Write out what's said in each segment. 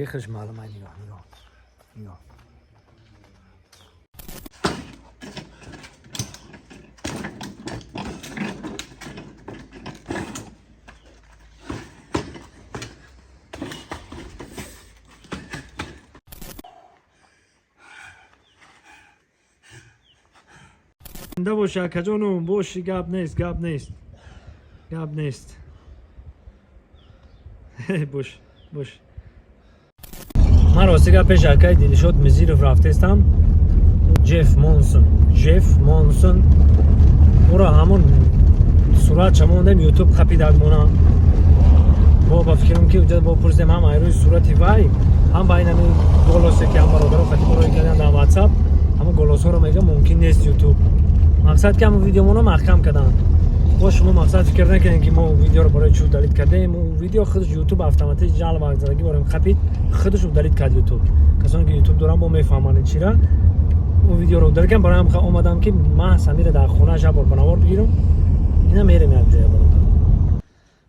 Худш маълум. Ай, нигоҳ, нигоҳ, нигоҳ. Зинда боши, акаҷону, боши. Гап нест, гап нест, гап нест. Бош, бош. Ман рости гап, пеш акаи Дилшод Мизиров рафтестам. Ҷеф Монсон, Ҷеф Монсон, ӯро ҳамон суратша мондем, Ютуб қапидак мона. Бо ба фикрам, ки уҷа бо пурсидем, ҳам айрӯи сурати вай, ҳам ба ин ҳамин голосе, ки ҳам бародаро хати моро карданд дар Ватсап, ҳамон голосҳоро мега, мумкин нест Ютуб. Мақсад, ки ҳамон видеомоно маҳкам карданд. Бо шумо, мақсад, фикр накунед, ки мо видеоро барои чӣ удалить кардем. Видео худаш Ютуб автоматик жалоба задагӣ борем, қапид, худаш удалить кард Ютуб. Касоне ки Ютуб доранд, бо мефаҳманд чира он видеоро удалить кардам. Барои ҳам омадам, ки ман Самира дар хона бор ба навор бигирам. Ина мерем як ҷоя, бародар.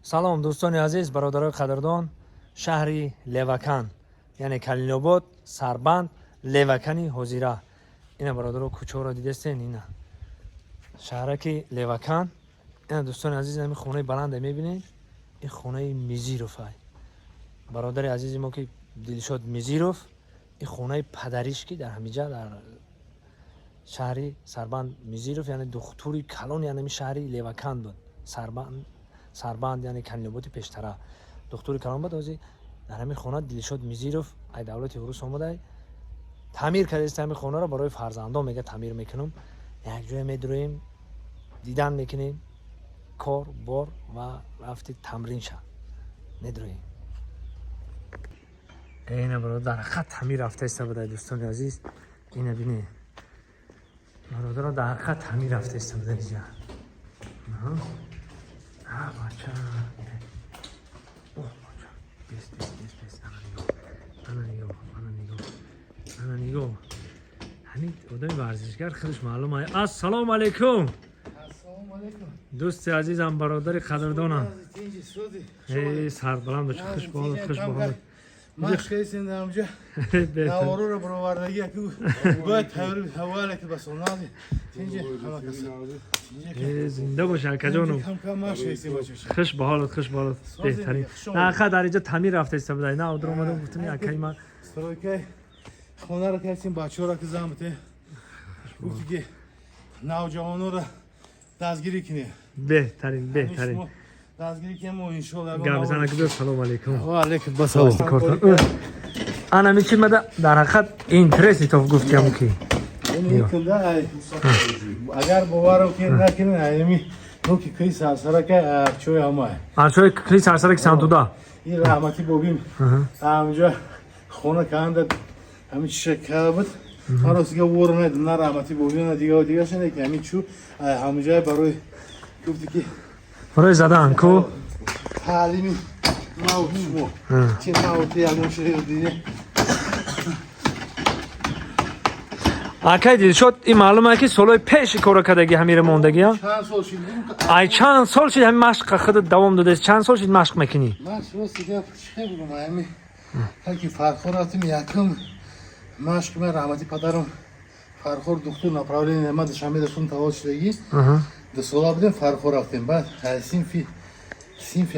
Салом, дӯстони азиз, бародарои қадрдон. Шаҳри Левакан, яъне Калинобод, Сарбанд, Левакани ҳозира. Ина, бародаро, кӯчаҳоро дидестен. Ина шаҳраки Левакан. Ина, дӯстони азиз, ҳамин хонаи баланде мебинед, ин хонаи Мизировай, бародари азизи мо, ки Дилшод Мизиров. Ин хонаи падариш, ки дар ҳамиҷа, дар шаҳри Сарбанд, Мизиров, яъне духтури калон, яъне ҳамин шаҳри Левакан буд, Сарбанд, Сарбанд, яъне Калиноботи пештара, духтури калон буд. Ҳозир дар ҳамин хона Дилшод Мизиров ай давлати рус омадай, таъмир кардааст ҳамин хонаро барои фарзандон. Мега, таъмир мекунам. Якҷоя медуроем, дидан мекунем, кор бор ва рафти тамрин ша медуроем. Ина, бародар, дар ҳақиқат таъмир рафтаиста будай. Дӯстони азиз, ина бине, бародаро, дар ҳақиқат таъмир рафтаиста буда иҷа. Бача, оҳ, бача, бес, бес, бес, бес. Ана нигоҳ, ана нигоҳ, ана нигоҳ, ана нигоҳ. Ҳамин одами варзишгар худаш маълум. Ассалому алайкум. Ассалому алайкум. Дӯсти азизам, бародари қадрдонам. Сарбаланд бош, хуш ба ҳолат, хуш ба ҳолат. Машқ кардем дар онҷо. Наворро баровардагӣ яку бояд тайёри ҳавале ки басонади. Тинҷи ҳама кас. Зинда бош, акаҷону. Кам кам машқ кардем, бачаҳо. Хуш ба ҳолат, хуш ба ҳолат, беҳтарин. На, дар инҷо таъмир рафтаиста будай. На, одр омадам, гуфтам, акаи ман. Стройкаи хонаро кардем, бачаҳоро ки зан бите. Гуфти ки навҷавононро дастгирӣ кунем. Беҳтарин, беҳтарин. Дастгирӣ кунем мо, иншоалло. Гап зана, гӯ, салому алайкум. Ва алайкум ассалом. Ана ми чи мада дар ҳақиқат интересный тоф гуфтиам ки. Агар боварам ки накунед, ами нуки кӯи Сарсарака, арчои ҳамай. Арчои кӯи Сарсараки Сантуда. Ин раҳмати бобим ҳамҷо хона канда, ҳамин чиша карда буд. Ман ростига вора надидам, на раҳмати бобим, на дига дигаша, не ки ҳамин чӯ ҳамҷоя барои гуфти ки барои задан ку. Таълими мау шумо чи мау ти ягон широ диде. Акай Дилшод, ин маълум е, ки солҳои пеши кора кардаги, ҳамира мондагия. Чанд сол шид? Ай, чанд сол шид ҳамин машқ худат давом додааст? Чанд сол шид машқ мекунӣ? Ман ростига чӣ бигӯм, ҳами ки Фархор рафтем, якум машқи ман, раҳмати падарам, Фархор духтур направление. Ма Душанбе дошум, таваллуд шудагӣ. 2 сола будем, Фархор рафтем. Баъд синфи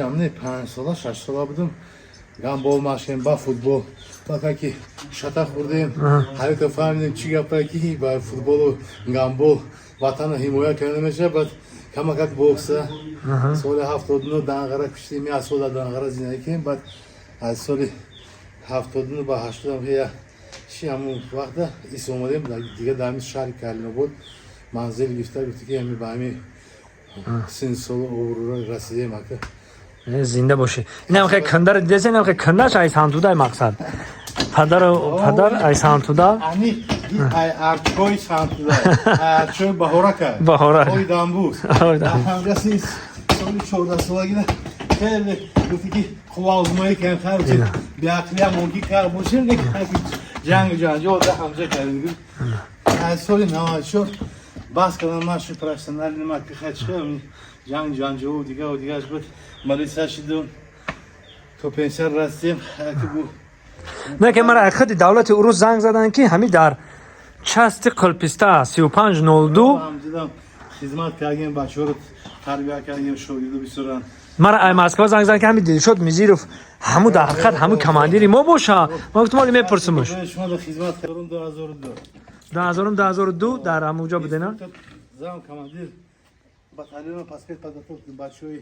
ҳам не, 5 сола, 6 сола будем, гандбол машқем, ба футбол. Баъд ки шата хӯрдем, ҳамито фаҳмидем, чӣ гапа, ки ба футболу гандбол ватанро ҳимоя карда мешавад. Баъд камакак бокса, соли 79 Данғара куштем, як сол дар Данғара зиндагӣ кардем. Баъд аз соли 79 ба 80 чи ҳамун вақта ис омадем дига, дар ҳамин шаҳри Калинобод манзил гирифта. Гуфта ки ҳами ба ҳамин синни солу обрӯро расидем, ака. Зинда бошӣ. Инам хе кандар дидеса, инам хе кандаш ай Сантудай. Мақсад, падар, падар ай Сантуда. Ани ай арчои Сантуда, арчои Баҳорака. Баҳорак. Ой, Дамбуз. Ой, Дамбуз. Ҳамҷаси соли 14 солагина хеле гуфти ки қувваозмоӣ кардем, хайр, беақлиам мумкин кард бошем, лекин ҷангу ҷанҷол да ҳамҷа кардем. Аз соли 94 бас кардам машқи профессионали ма, ки хай чӣ ҷанг ҷанҷолу дигаву дигаш буд. Малиса шидум, то пенсия расидем, ки бу. Не ки мара худи давлати урус занг задан, ки ҳами дар части Қилписта 3502. Ҳамҷидам хизмат кардем, бачаҳоро тарбия кардем, шогирду бисёранд. Мара ай Москва занг задан, ки ҳами Дилшод Мизиров ҳаму дар ҳақиқат ҳаму командири мо боша. Ма гуфтам, оли мепурсимуш. Шумо дар хизмат кардам 2002. 2000, 2002 дар ҳамуҷо будена. Зам командир батальона по спецподготовке, бачаҳои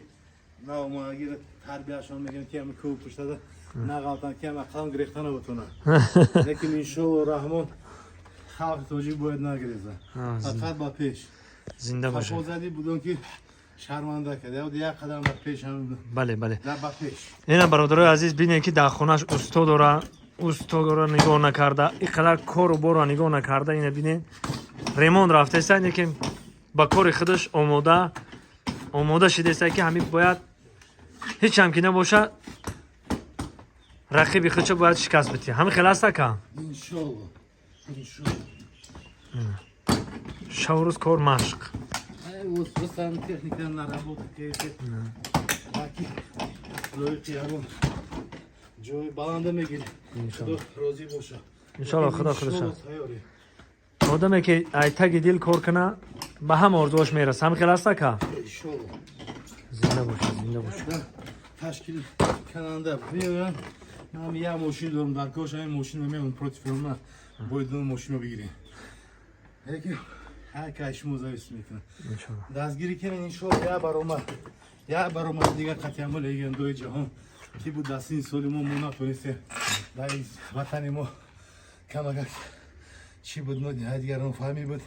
навомагир тарбияшон мегӯям, ки ҳами кӯҳ пуштада нағалтан, ки ҳами ақаллан гирехта набутонад. Лекин иншоалло раҳмон, халқи тоҷик бояд нагиреза, фақат ба пеш. Зинда бошед. Қафо будам, ки шарманда кард, як қадам ба пеш. Бале, бале. Ба пеш. Ина, бародарои азиз, бинед, ки дар хонаш усто дора, устодора нигоҳ накарда, ин қадар кору борро нигоҳ накарда, ина бинед, ремонт рафтеста, ине ки ба кори худаш омода омода шидеста, ки ҳамин бояд ҳеҷ ҳам ки набошад, рақиби худшо бояд шикаст битӣ. Ҳамин хел аста ка? Иншолло, иншолло. Шаву рӯз кор, машқ. Техника наработка, баки лоиқи ягон ҷои баланда мегирӣ, худо розӣ боша. Иншолло, худо худоша. Одаме ки ай таги дил кор куна, ба ҳама орзуош мераса. Ҳамин хел аста ка? Иншолло. Зинда бошед, зинда бошед. Ташкил кананда меоянд, ман як мошин дорам, дар кош ҳамин мошин меоям, против ман бояд ду мошинро бигирем, лекин ҳар кай шумо завис мекунад. Дастгирӣ кунед, иншолло, як баромад, як баромад дигар қатъиямо легендои ҷаҳон ки буд. Дар сини соли мо натонистем дар ватани мо камакак чӣ буд, дигарон фаҳмӣ буд,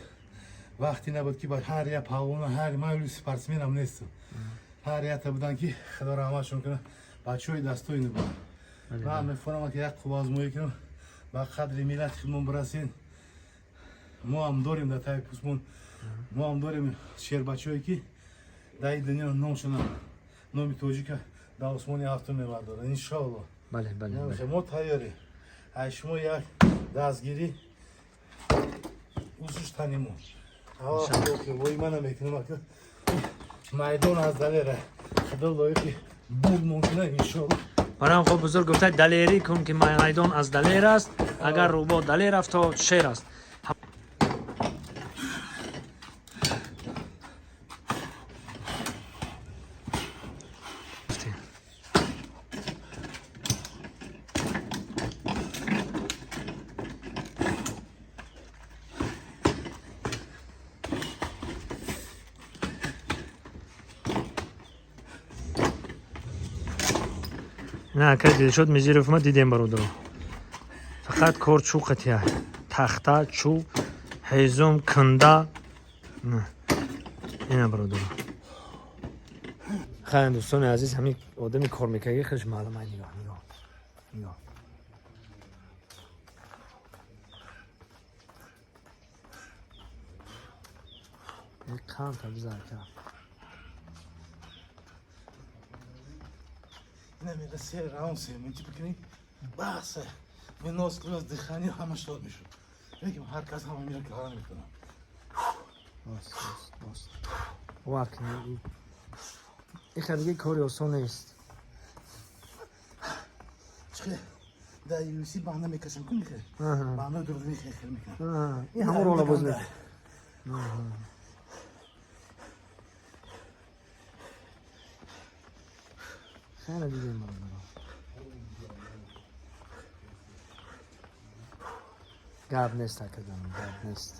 вақте набуд, ки ба ҳар як палвона, ҳар ман спортсменам нестам, ҳар якта будан, ки худо раҳматшон кунад, бачаҳои дастои буданд. Ман мефорам, ки як қувваозмоӣ кунам, ба қадри миллати худмон бирасем. Мо ҳам дорем дар таи пусмон, мо ҳам дорем шербачаҳое, ки дар ин дунё номшона, номи тоҷика дар осмони ҳафтум мебардорад, иншоалло. Бале, бале. Мо тайёрем, ай шумо як дастгирӣ, усуш танимо вой мана мекунам, майдон аз далера, худо лоиқи бурмон кунад, иншоалло. Барам хоб бузург гуфта: далерӣ кун, ки майдон аз далер аст, агар рӯбо далер афтод, шер аст. На, акай Дилшод Мизиров ма дидем, бародаро, фақат кор чӯ қатия, тахта, чӯ, ҳезум, канда. Ина, бародаро, хайр, дӯстони азиз, ҳамин одами кор мекарди хелш маълум. Ай, нигоҳ, нигоҳ, нигоҳ. Қанта бизан кард. Намега се раунд, се минути бикунӣ, бас, выносливость, дыхание, ҳама шод мешуд, лекин ҳар кас ҳама мира кала намекунад. Бовар кунед, ин диге кори осон нест. Чихе дар UFC банда мекашам, кун мехе банда дурдини хел мекунам. Ин ҳамон рола боз мекунад. Хеле дидем, бародаро, гап нест, акаҷон, гап нест.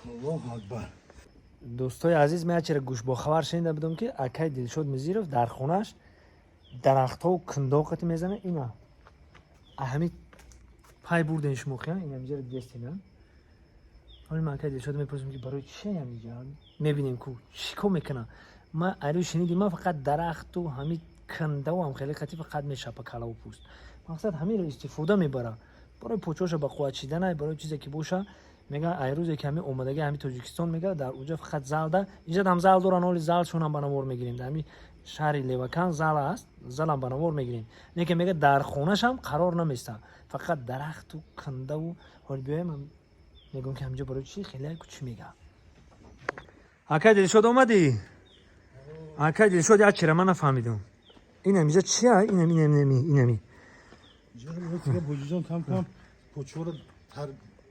Аллоҳу акбар. Дӯстои азиз, ман чера гӯшбохабар шунида будам, ки акай Дилшод Мизиров дар хонаш дарахтҳо кундоқати мезана. Ина. Ҳами пай бурден шумо хия, ин ҳамиҷаро дидестена. Ҳоли ман акай Дилшод мепурсем, ки барои чи ҳамиҷа, мебинем, ку чӣ кор мекуна. Ман айрӯ шунидим, ман фақат дарахту ҳами кандаву ҳам хеле қати фақат мешапа калаву пӯст. Мақсад, ҳаминро истифода мебара барои почоша ба қувват шиданай, барои чизе ки боша. Мега, ай рӯзе ки ҳами омадаги ҳами Тоҷикистон, мега, дар уҷа фақат залда, инҷа ҳам зал доран. Ҳоли залшонам ба навор мегирем. Дар ҳами шаҳри Левакан зал аст, залам ба навор мегирем. Не ки мега, дар хонашам қарор наместа, фақат дарахту кандаву. Ҳоли биёем, мегӯм, ки ҳаминҷо барои чӣ хеле ку, чӣ мега. Акай Дилшод, омадӣ? Акай Дилшод, як чира ман нафаҳмидам, ин ҳаминҷа чия? Инами, инами, инами. Боҷиҷон, кам кам почора тар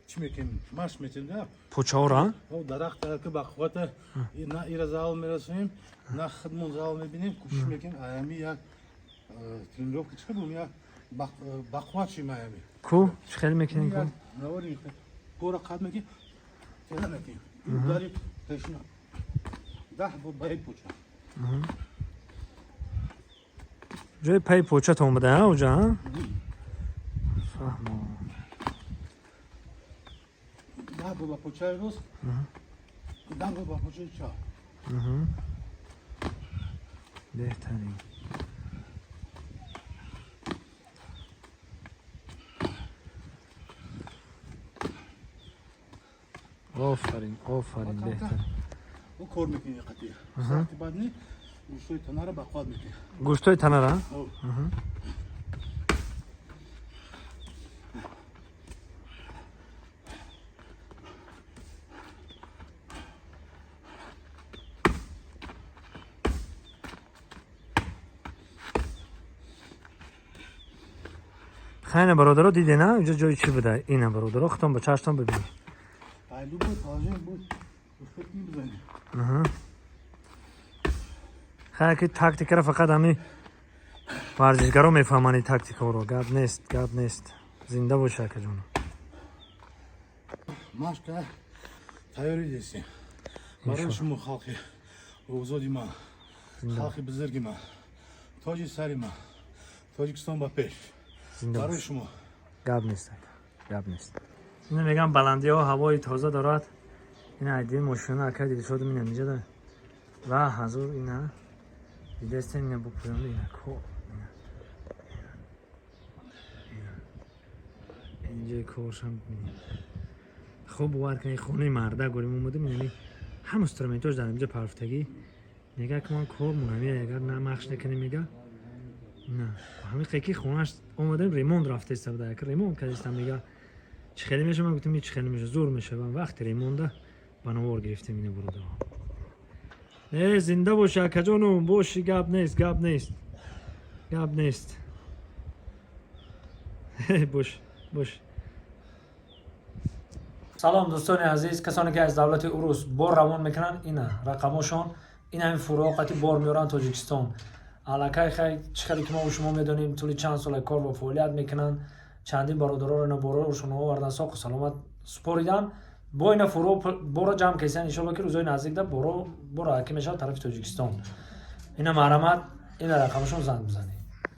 чӣ мекунем, машқ метем да. Почаора? Дарахт ки ба қуввата, на ира зал мерасонем, на худмон зал мебинем. Кӯшиш мекунем, аями як тренировка чӣ бум, як бақувват шим аями. Ку чӣ хеле мекунем, ку? Навори пора қад мекунем, тела мекунем, удари пешина 10 бор баи поча. Ҷои пайи почата омада уҷа, фаҳмо. 10 бор ба почаи рост, 10 бор ба почаи чап. Беҳтарин. Офарин, офарин, беҳтарин. Мо кор мекунем қати сахти бадни, гӯштои танара ба қувват мекунем. Гӯштои танара. Хайна, бародаро, дидена, инҷо ҷои чӣ буда? Ина, бародаро, худтон ба чаштон бибинед. Ай любой положение будет успеть не бизанем. Хайр, ки тактикаро фақат ҳами варзишгаро мефаҳманд, ин тактикаро. Гап нест, гап нест. Зинда боша, акаҷон. Машка тайёрӣ дестем барои шумо, халқи озоди ман, халқи бузурги ман, тоҷи сари ман, Тоҷикистон ба пеш! Зинда барои бош. шумо. Гап нест, ака, гап нест. Ина мегам, баландиҳо ҳавои тоза дорад. Ина айдин мошина ака Дилшодум, ина инҷа ва ҳазур, ина дидестем, ина бо поён, ина ко, ина, ина, инҷои коршам бинем. Хуб, бовар кунед, хонаи марда горим омадем, инами ҳам инструментош дар инҷа парфтагӣ. Мега, ки ман кор монам, агар на махш накунем, мега, на ҳамин қеки хонаш омадем, ремонт рафтеста буда, як ремонт кардистам. Мега, чӣ хеле меша? Ман гуфтам, чӣ хеле меша, зур мешава. Вақти ремонда ба навор гирифтем. Ина, бародаро, э, зинда боши, акаҷону, боши. Гап нест, гап нест, гап нест. Бош, бош. Салом, дӯстони азиз, касоне ки аз давлати урус бор равон мекунанд, ина рақамошон, ин ҳамин фуроқати бор меоранд Тоҷикистон. Аллакай хай, чӣ хеле ки мо шумо медонем, тӯли чанд сола кор ва фаъолият мекунанд. Чандин бародароро ина борошон овардан, соқу саломат супоридан. Бо ина фуро боро ҷамъ кесиян. Иншолло, ки рӯзои наздикда боро ҳаким мешавад тарафи Тоҷикистон. Ина, марҳамат, ина рақамашон, занг бизанед.